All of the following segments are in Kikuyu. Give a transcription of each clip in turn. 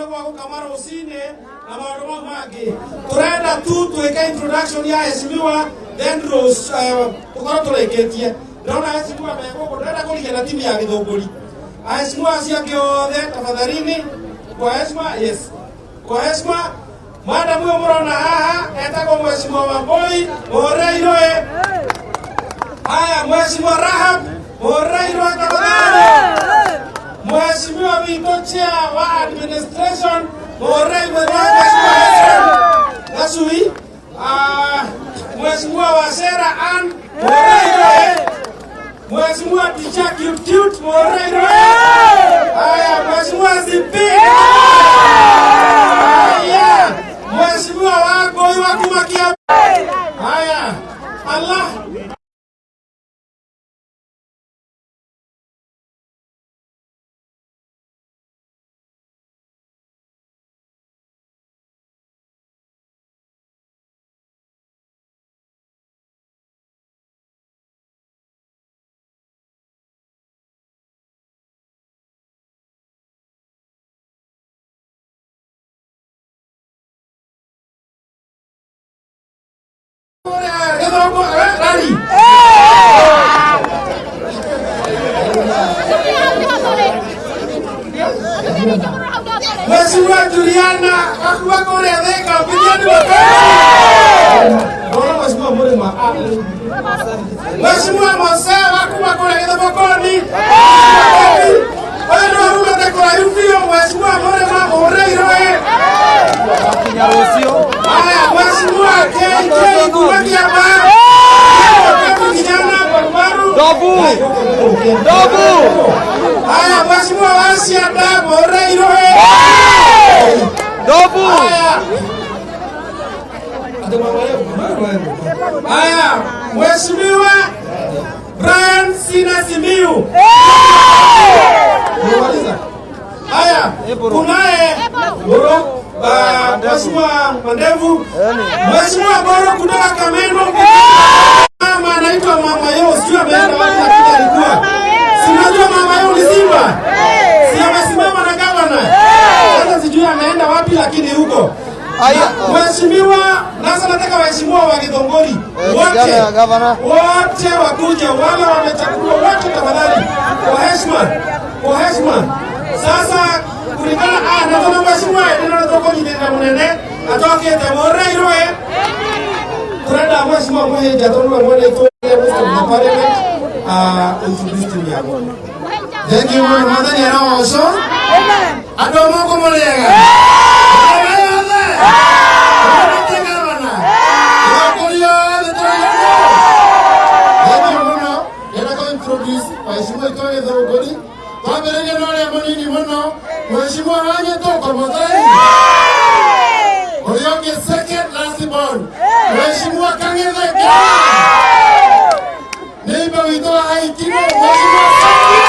Nĩ gwa gũkama rũcinĩ na maũndũ mau mangĩ. Tũrenda tu twĩke introduction ya heshimiwa, then rose tũkorwo tũrĩkĩtie. Ndĩrona heshimiwa me gũkũ, ndĩrenda kũrigia na timu ya Gĩthũngũri. Aheshimiwa acio angĩ othe tafadhalini, kwa heshima, yes, kwa heshima. Madam ũyũ mũrona haha etagwo Mheshimiwa Wambui, mũhũrĩre iroĩ. Haya, Mheshimiwa Rahab, mũhũrĩre iroĩ tafadhali. Mheshimiwa witũ chair wa administration, mũhũrĩre iroĩ Mheshimiwa Hezron Gacui. Ah, Mheshimiwa Wacera Ann, mũhũrĩre iroĩ. Mheshimiwa Ticha Cute Cute, mũhũrĩre iroĩ. Haya, Mheshimiwa Zipi. Haya, Mheshimiwa Wangũi wa kuma Kiambu. Haya, Allah. Gĩthũngũ, rari. Mheshimiwa Juliana wakuwa kũrĩa Thika, pigeni makofi. Mbona Mheshimiwa Murima? Mheshimiwa Mose wa kuma kũrĩa Gĩthobokoni. Ũyũ nĩwe umĩte kũraihu biũ, Mheshimiwa Murima, mũhũrĩre iroĩ. Haya, Mheshimiwa KK kuma Kiambaa. Kijana barubaru. Ndovu. Ndovu. Haya, Mheshimiwa Wasianda, mũhũrĩre iroĩ. Ndovu. Haya. Haya, Mheshimiwa Brian Sina Simiyu. Umemaliza? Haya, kunaye Boro, Mheshimiwa Mandevu, Mheshimiwa Boro kutoka Kameno. Mama anaitwa Mama Yo, sijui ameenda wapi lakini alikuwa. Si unajua Mama Yo ni Simba? Si amesimama na gavana? Sasa sijui ameenda wapi lakini huko. Aya. Mheshimiwa, sasa nataka waheshimiwa wa Githunguri wote Kijana ya gavana. Wote wakuje, wale wamechaguliwa wote, tafadhali, kwa heshima, kwa heshima. Sasa kulingana na tondũ mheshimiwa ndĩrona tũkũnyitĩrĩra mũnene atokĩte mũhũrĩre iroĩ. Tũrenda Mheshimiwa Mũhĩnja tondũ nĩwe mwene itũra rĩa Mr. Parliament introduce team yake. Thank you mũno, mwathani arogocwo. Andũ a moko mũrĩega. Thank you mũno. Ndĩrenda kũ introduce waheshimiwa itũ a Gĩthũngũri. Twambĩrĩrie na ũrĩa mũnini mũno, Mheshimiwa Wanyitũko Mũthai. Ũrĩa ũngĩ second last born, Mheshimiwa Kang'ethe Ngara. Neighbor witũ wa Haikino, Mheshimiwa Saki.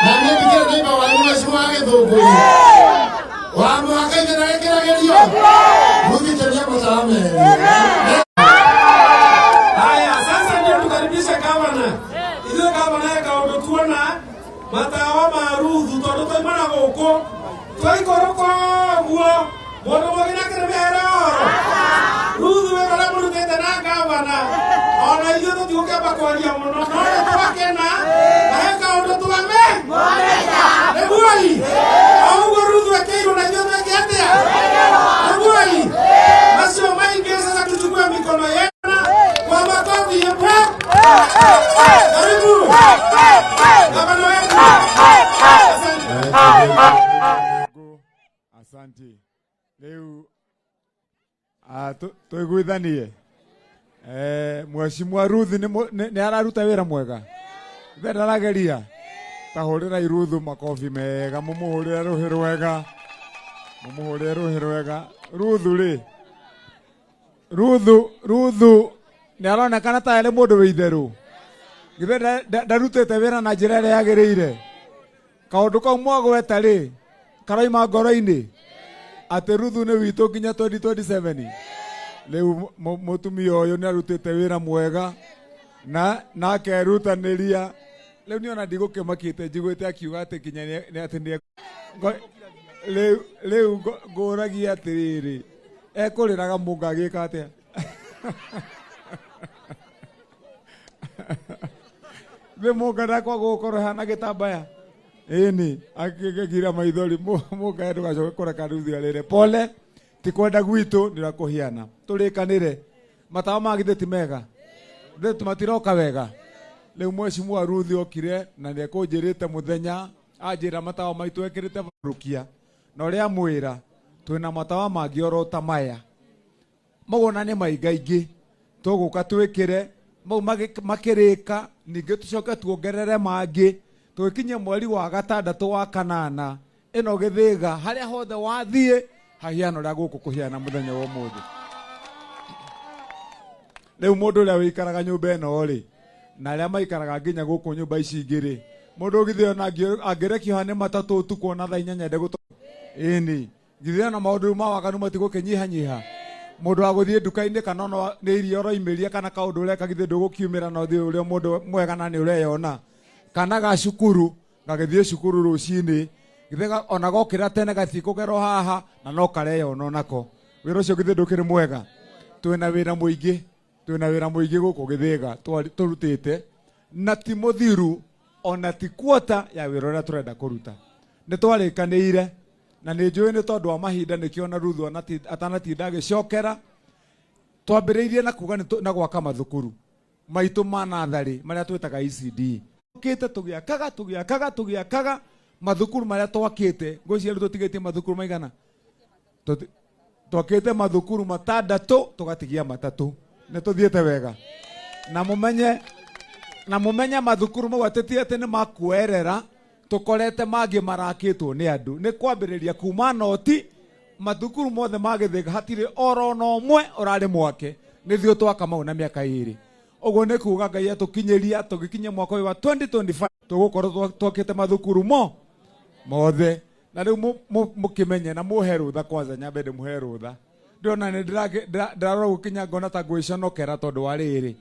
Na niĩ ndikĩrĩ neighbor wanyu, Mheshimiwa wa Gĩthũngũri. Wa mũhaka ithe na gĩkĩragerio. Ruthi kenia matawa merĩ. Haya, sasa ndio tukaribishe gavana. Ithuĩ gavana he kaũndũ tuona matawa ma Ruthu tondũ twaima na gũkũ twaikũrũka ũguo mũndũ mũgima akĩrĩ mĩhere ũhoro Ruthu wĩra ũrĩa mũrutĩte na gavana ona ithuĩ tũtigũkĩamba kwaria mũno no nĩ twakena na he kaũndũ twame nĩguoi o ũguo Ruthu ekĩirwo na ithuĩ twĩke atĩa nĩguoi macio maingĩ. Sasa tuchukue mikono yetu kwa makofi yetu. Karibu gavana wetu. Asante. Asante. Rĩu tũiguithanie. Mheshimiwa Ruth nĩ araruta wĩra mwega. Ithe ndarageria. Ta hũrĩrai Ruth makobi mega, mũmũhũrĩre rũhĩ rwega. Mũmũhũrĩre rũhĩ rwega. Ruth rĩ. Ruth, Ruth nĩ aronekana ta arĩ mũndũ wĩ itherũ. Githĩ ndarutĩte wĩra na njĩra ĩrĩa yagĩrĩire. Kaũndũ kau mwagweta rĩ, karaima ngoro-inĩ atĩ Ruthu nĩ witũ nginya 2027. Rĩu mũtumia ũyũ nĩ arutĩte wĩra mwega na akerutanĩria. Rĩu niĩ ona ndigũkĩmakĩte njiguĩte akiuga atĩ nginya nĩ atĩ nĩ Rĩu rĩu ngũragia atĩrĩrĩ, ekũrĩraga mũnga agĩka atĩa? Thĩ mũnga ndakwaga gũkorwo hana gĩtambaya. Ĩni, akĩgira maithori mũnga ndũgacoke kũreka Ruthi arĩre. Pole, ti kwenda gwitũ nĩ ũrĩa kũhiana. Tũrĩkanĩre. Matawa ma githĩ ti mega? Githĩ matiroka wega? Rĩu mheshimiwa Ruthi okire na nĩ ekũnjĩrĩte mũthenya anjĩra matawa maitũ ekĩrĩte rukia na ũrĩa amwĩra twĩna matawa mangĩ oro ta maya mau ona nĩ maingaingĩ tũgũka twĩkĩre mau makĩrĩka ningĩ tũcoke tuongerere mangĩ tũgĩkinye mweri wa gatandatũ wa kanana ĩno Gĩthĩga harĩa hothe wathiĩ hahiana ũrĩa gũkũ kũhiana mũthenya wa ũmũthĩ. Rĩu mũndũ ũrĩa wĩikaraga nyũmba ĩno rĩ, na arĩa maikaraga nginya gũkũ nyũmba ici ingĩ rĩ, mũndũ githĩ ona angĩrekio haha nĩ matatũ ũtukũ ona thaa inyanya ndegũto ĩni githĩ ona maũndũ rĩu ma waganu matigũkĩnyihanyiha. Mũndũ wa gũthiĩ nduka-inĩ kana ona nĩ irio ũroimĩria kana kaũndũ ũreka githĩ ndũgũkiumĩra na ũthiĩ ũrĩa mũndũ mwega na nĩ ũreyona. Kana ga cukuru gagĩthiĩ cukuru rũcinĩ githĩ ona gokĩra tene gatikũgerwo haha na no kareyona onako. Wĩra ũcio githĩ ndũkĩrĩ mwega? Twĩna wĩra mũingĩ, twĩna wĩra mũingĩ gũkũ Gĩthĩga tũrutĩte na ti mũthiru ona ti kuota ya wĩra ũrĩa tũrenda kũruta. Nĩ twarĩkanĩire na nĩ njũĩ nĩ tondũ wa mahinda nĩkĩo ona Ruthu atanatinda agĩcokera. Twambĩrĩirie na kuga na gwaka mathukuru maitũ ma natharĩ marĩa twĩtaga ECD. Tũkĩte tũgĩakaga tũgĩakaga tũgĩakaga mathukuru marĩa twakĩte, ngwĩciria rĩu tũtigĩtie mathukuru maigana? Twakĩte mathukuru matandatũ tũgatigia matatũ. Nĩ tũthiĩte wega. Na mũmenye, na mũmenye mathukuru mau atĩ ti atĩ nĩ makuoerera, tũkorete mangĩ marakĩtwo nĩ andũ. Nĩ kwambĩrĩria kuma noti, mathukuru mothe ma Gĩthĩga hatirĩ oro na ũmwe ũrarĩ mwake. Nĩ ithuĩ twaka mau na mĩaka ĩrĩ. Ũguo nĩ kuga Ngai atũkinyĩria, tũgĩkinyia mwaka ũyũ wa 2025 tũgũkorwo twakĩte mathukuru mothe. Na rĩu mũkĩmenye na mũhe rũtha kwanza, nyambe ndĩmũhe rũtha. Ndĩrona nĩ ndĩrarora gũkinya ngona ta ngwĩconokera tondũ wa rĩrĩ.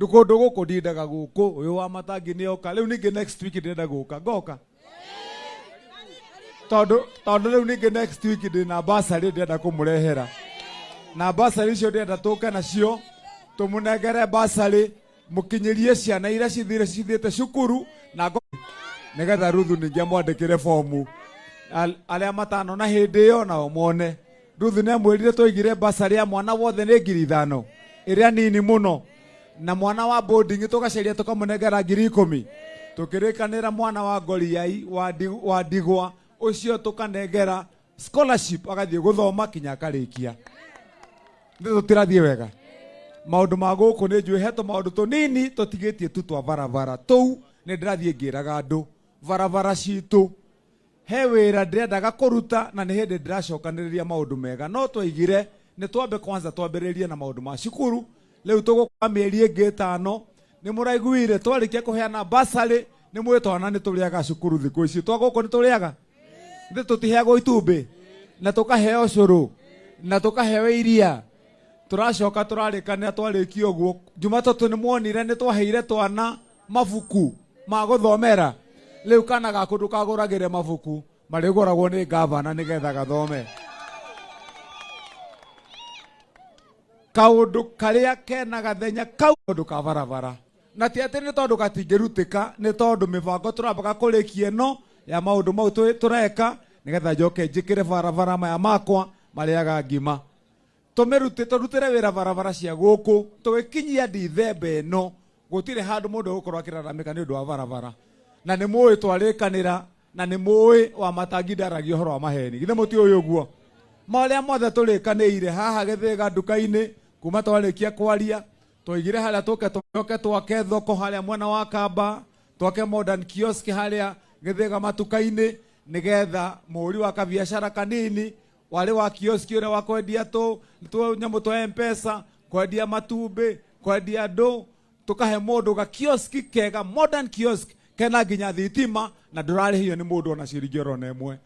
Kũndũ gũkũ ndindaga gũkũ, ũyũ wa matangi nĩ oka. Rĩu ningĩ next week ndĩrenda gũka, ngoka. Tondũ rĩu ningĩ next week ndĩna bursary ndĩrenda kũmũrehera. Na bursary icio ndĩrenda tũke nacio, tũmũnengere bursary, mũkinyĩrie ciana iria cithire cithiĩte cukuru na nĩgetha Ruthu ningĩ amwandĩkĩre bomu. Arĩa matanona hĩndĩ ĩyo nao mone. Ruthu nĩ amwĩrire twaigire bursary ya mwana wothe nĩ ngiri ithano ĩrĩa nini mũno, na mwana wa boarding tũgacaria tũkamũnengera ngiri ikũmi. Tũkĩrĩkanĩra mwana wa ngoriai wa ndigwa ũcio tũkanengera scholarship agathiĩ gũthoma kinya akarĩkia. Nĩ tũtirathiĩ wega. Maũndũ ma gũkũ nĩ njũĩ he tũmaũndũ tũnini tũtigĩtie tu twa barabara tũu, nĩ ndĩrathiĩ ngĩraga andũ barabara citũ he wĩra ndĩrendaga kũruta na nĩ hĩndĩ ndĩracokanĩrĩria maũndũ mega, no twaigire nĩ twambe kwanza twambĩrĩrie na maũndũ ma cukuru. Rĩu tũgũkora mĩeri ĩngĩ ĩtano. Nĩ mũraiguire twarĩkia kũheana bursary, nĩ mũĩ twana nĩ tũrĩaga cukuru thikũ ici. Twa gũkũ nĩ tũrĩaga? Ithuĩ tũtiheagwo itumbĩ na tũkaheo cũrũ na tũkaheo iria. Tũracoka tũrarĩkanĩra twarĩkia ũguo. Jumatatũ nĩ muonire nĩ twaheire twana mabuku ma gũthomera. Rĩu kana gaku ndũkagũragĩre mabuku, marĩgũragwo nĩ gavana nĩgetha gathome. Kaũndũ karĩa kena gathenya kau kaũndũ ka barabara. Na ti atĩ nĩ tondũ gatingĩrutĩka, nĩ tondũ mĩbango tũrambaga kũrĩkia ĩno ya maũndũ mau tũreka, nĩgetha njoke njĩkĩre barabara maya makwa marĩaga ngima. Tũmĩrute, tũrutĩre wĩra barabara cia gũkũ, tũgĩkinyia Dithemba ĩno, gũtirĩ handũ mũndũ egũkorwo akĩraramĩka nĩ ũndũ wa barabara. Na nĩ mũĩ twarĩkanĩra, na nĩ mũĩ wa matangi ndaragia ũhoro wa maheni. Githĩ mũtiũĩ ũguo? Marĩa mothe tũrĩkanĩire haha Gĩthĩga nduka-inĩ, kuma twarĩkia kwaria, twaigire harĩa tũke tũcoke twake thoko harĩa mwena wa Kamba, twake modern kiosk harĩa Gĩthĩga matuka-inĩ, nĩgetha mũhũri wa kabiacara kanini warĩ wa kiosk ũrĩa wa kwendia tũ nyamũ twa M-Pesa, kwendia matumbĩ, kwendia andũ, tũkahe mũndũ ga kiosk kega, modern kiosk kena nginya thitima na ndũrarĩhio nĩ mũndũ ona ciringi oro na ĩmwe.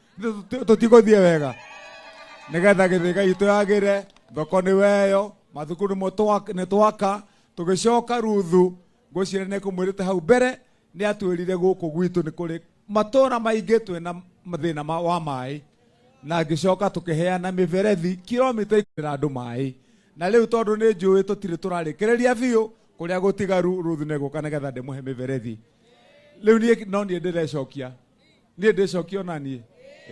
Tũtigũthiĩ wega nĩgetha Gĩthĩga itũ yagĩre, thoko nĩ weyo, mathukuru nĩ twaka. Tũgĩcoka Ruthu, ngwĩciria nĩ ekũmwĩrĩte hau mbere, nĩ atwĩrire gũkũ gwitũ nĩ kũrĩ matũra maingĩ twĩna mathĩna wa maĩ. Na ngĩcoka tũkĩheana mĩberethi kilomita ikũmi andũ maĩ. Na rĩu tondũ nĩ njũĩ tũtirĩ tũrarĩkĩrĩria biũ kũrĩa gũtigaru, Ruth nĩgũka nĩgetha ndĩmũhe mĩberethi. Rĩu niĩ no niĩ ndĩrecokia, niĩ ndĩcokia ona niĩ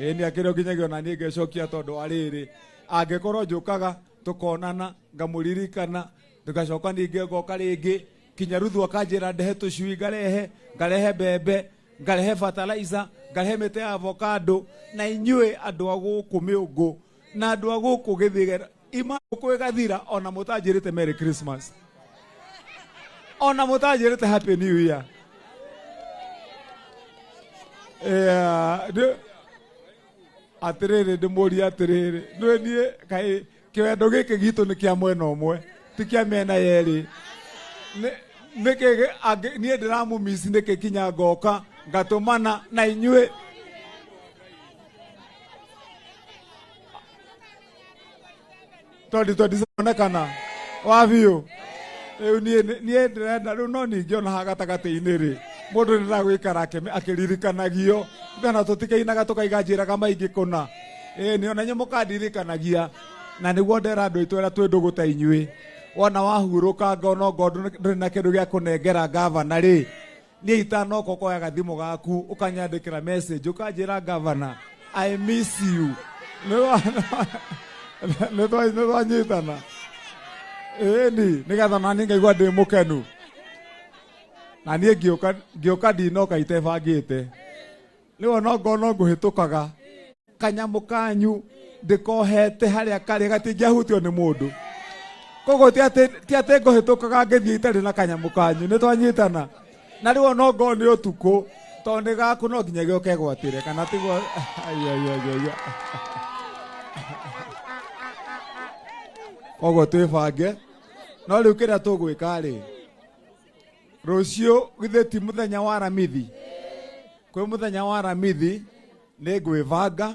ĩĩ nĩ akĩrĩ o nginyagia ona niĩ ngecokia, tondũ wa rĩrĩ, angĩkorwo njũkaga tũkonana ngamũririkana, ngacoka ningĩ ngoka rĩngĩ kinya Ruthu akanjĩra ndehe tũcui, ngarehe, ngarehe mbembe, ngarehe fertilizer, ngarehe mĩtĩ ya avocado. Na inyuĩ andũ a gũkũ mĩũngũ na andũ a gũkũ gĩthigera ima gũkũ ĩgathira, ona mũtanjĩrĩte Merry Christmas, ona mũtanjĩrĩte Happy New Year. Yeah, atĩrĩrĩ, ndĩmũrie atĩrĩrĩ, nĩ niĩ kaĩ kĩwendo gĩkĩ gitũ nĩ kĩa mwena ũmwe, ti kĩa mĩena yerĩ? Nĩkĩ niĩ ndĩramũmici nĩkĩ kinya ngoka ngatũmana na inyuĩ 2027 onekana wa biũ. Rĩu niĩ ndĩrenda rĩu, no ningĩ ona haha gatagatĩ-inĩ rĩ, mũndũ nĩ ndagũikara akĩririkanagio kana tũtikainaga tũkaiga njĩraga maingĩ kũna. Ĩĩ nĩ ona inyuĩ mũkandirikanagia, na nĩguo ndera andũ aitũ arĩa twĩ ndũgũ ta inyuĩ, wona wahurũkanga onongo ndũrĩ na kĩndũ gĩa kũnengera gavana rĩ, niĩ itanoka ũkoya gathimũ gaku ũkanyandĩkĩra message ũkanjĩra, "Gavana, I miss you." Nĩ twanyitana ĩni nĩgetha nani ngaigua ndĩ mũkenu. Na niĩ ngĩũka ngĩũka ndinoka itebangĩte, rĩu onongorwo no ngũhĩtũkaga kanyamũ kanyu ndĩkohete harĩa karĩ gatingĩahutio nĩ mũndũ, koguo ti atĩ ngũhĩtũkaga ngĩthiĩ itarĩ na kanyamũ kanyu. Nĩ twanyitana. Na rĩu onongorwo nĩ ũtukũ, tondũ nĩ gaku, no nginya gĩũke gwatĩre kana tiguo? Ai, ai, ai, ai. Koguo twĩbange. No rĩu kĩrĩa tũgwĩka rĩ, rũciũ githĩ ti mũthenya wa Aramithi? Kwĩ mũthenya wa Aramithi nĩ ngwĩbanga.